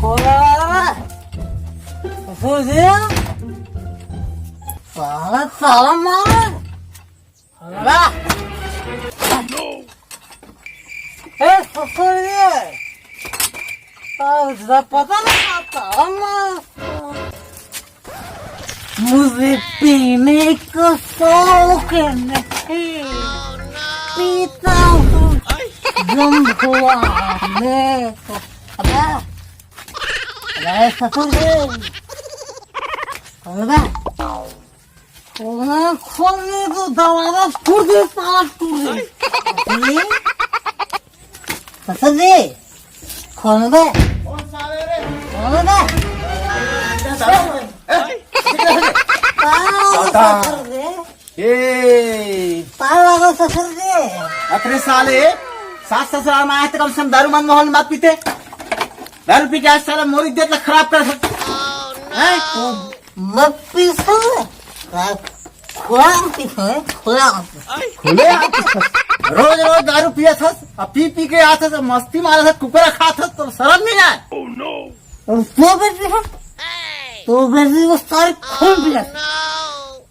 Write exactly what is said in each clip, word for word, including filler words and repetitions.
खोला। ससुर जी, साला, साला मार। खोला। ए, ससुर जी, आज पता नहीं, साला मार। मुझे पीने का शौक नहीं, पीता हूँ जब हुआ मेरे को। अबे, अबे ससुर जी, अबे, खोलने, खोलने को दरवाजा टूट गया, साला टूट गया। जी? ससुर जी, खोल दे। कौन साले रे? खोल दे। ए, पागल दादा। ससुर जी। ए। पागल ससुर जी। अरे साले, सास ससुराल में आए तो कम से कम दारू मत माहौल में मत पीते। दारू पी के आज साला मोर इज्जत ला खराब कर सकते। हैं? मत पीसो, खुला में पीसो, खुला में पीसो। खुले हाथ पीसो। रोज रोज दारू पियत हस, अब पी पी के आत हस, मस्ती मारत हस, कुकरा खात हस, तो शरम नहीं आए? और तो बेटी है, तो बेटी वो सारे खून पियत।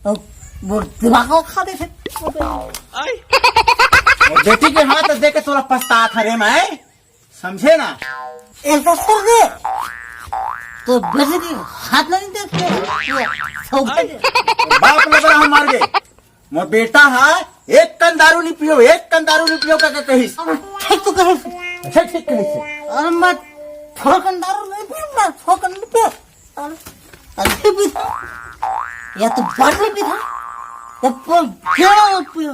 और वो दिमाग को खा दे थे। और बेटी के हाथ देख के तोला पछतात हरे मैं। समझे ना? ऐसा कर दे। तो बेटी के हाथ नहीं देते। ये सौभाग्य। बाप लग रहा हमार गे। मोर बेटा हा एक कन दारू नहीं पियो, एक कन दारू नहीं पियो का, का कहिस। अब ठीक तो कहे। अच्छा ठीक कहिस। अरे मैं थोकन दारू नहीं पियो, मैं थोकन नहीं पियो। अरे, अरे भी या तो बाटली भी था, या पर गेड़ा पियो।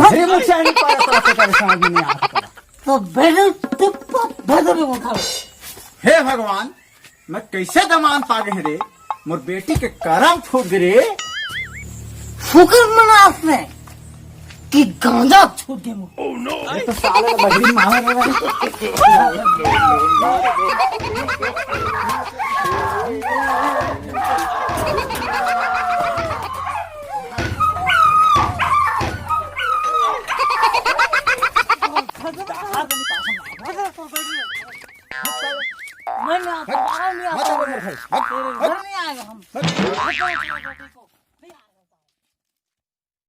अरे मुझे नहीं पता, तो समझ में नहीं आ रहा। तो बेटे टिप्पा बदल में उठा। हे भगवान, मैं कैसे दमान पा गए रे? मोर बेटी के करम फूट गए रे। फुकर मना आपने कि गांजा छूट दे मुझे। ये तो साले बजरी मार रहे हैं। मैं नहीं आता, बाहर नहीं आता। मत, मत, मत, मत, मत। घर नहीं आएगा हम।